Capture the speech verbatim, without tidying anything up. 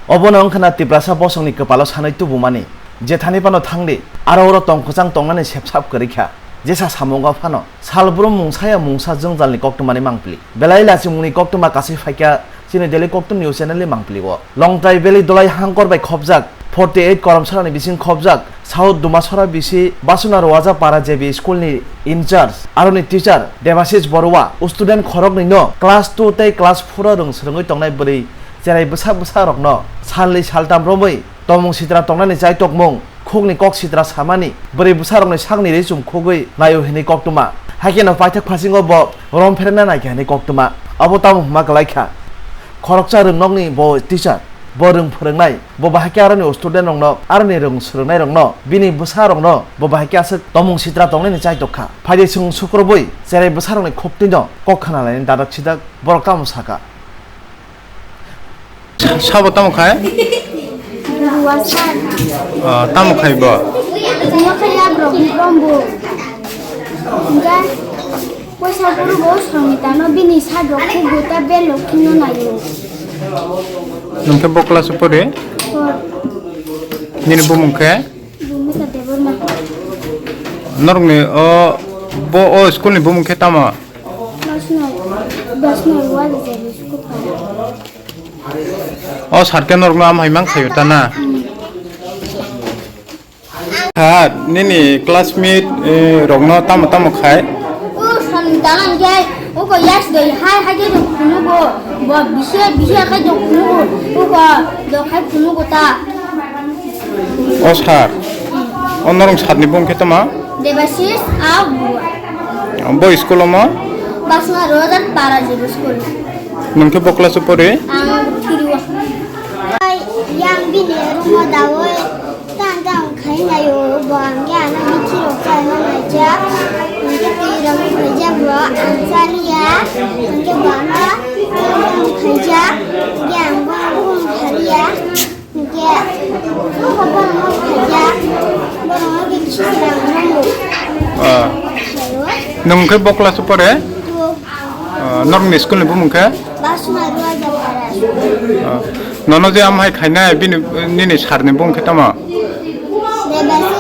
Obono wngkha na Tiprasa bosongni kwpalo sanwi tubumani, jethani phano thangdi, aro oro tong kwchang tongnani sepsap kwrwi kha. Jesa samungo phano salbrum mungsaya mungsa jwngjalni koktwmani mangpili. Belai lachimungni koktwma kasui phaikha chini Daily Koktwma News channelni mangpili o. Longtrai Valley Dolai Hangkor bai khopjak forty eight Koromsarani bising khopjak South Dumasora bisi Basuna Roaja Para J B school ni in charge aroni teacher Debasis Borua student khoroknwi no class two tei class four o rwng swrwngwi tongnai bwrwi cherai bwsa bwsa rokno salni saltam romwi tomung sitra tongnani chaitokmung khukni kok sitra samani bwrwi bwsa rokni sakni ri chum khugwi naio hinwi koktwma. Haikhe no paithak phasingo bo rom pherena naikha hinwi koktwma. Abo tamo hwnma kwlaikha khoroksa rwngnokni bo teacher. Bo rwng phwrwngnai, bo bahai khe aroni student rokno, aroni rwng swrwngnairokno, bini bwsarokno bo bahai khe aswk tomung sitra tongnaini chai tokha. Phaidi chwng sukrubwi cherai bwsarokni khoptwino kok khna lainani dadak sidak borok tamo sakha. Sabo tamo khai? Guru Asad. Ah, tamo khai bo? Tamo khai ya bro, bro, bro. Enggak. Poisa guru bo songni tano bini sajok khe gota bel rok kheno naio. Nwng khe bo class o pore? Four. Nini bumung khe? Bhumika Debbarma. Norokni o bo o school ni bumung khe tamo? Basnoi, Basnoi Wali J B school para. O sir khe norokno am hai mang khaio ta na? Hmm. Ha, nini classmate, eh, rokno tamo tamo khai? O sani dalan jai, o ko yas doi hai hai jai phunu go, bo bisi bisi khai jai phunu go, o ko do khai phunu go ta. O sir, o norong sir ni bung khe tama? Debasis a bua. Bo school o mo? Basna Rojar Para Jibu School. Nung khe bo class o pori? Ang three o. Yang bini room o dawi. Tang tang khai naio bo ang ya na bithi rok chai na naijak. Hingke twi rok khaijak bo ang chaliya. Hingke bo ano tang tang khaijak. Hingke ang bo ang bo ang chaliya. Hingke bo ang khaijak. Bo ang bo bithi rok naio. Ah. Nung khe bo class o pore? Two. Ah, norokni school ni bumung khe? Basma Roja Para. Ah, nono je am hai khainai bini, nini sir ni bung khe tamo? Debasis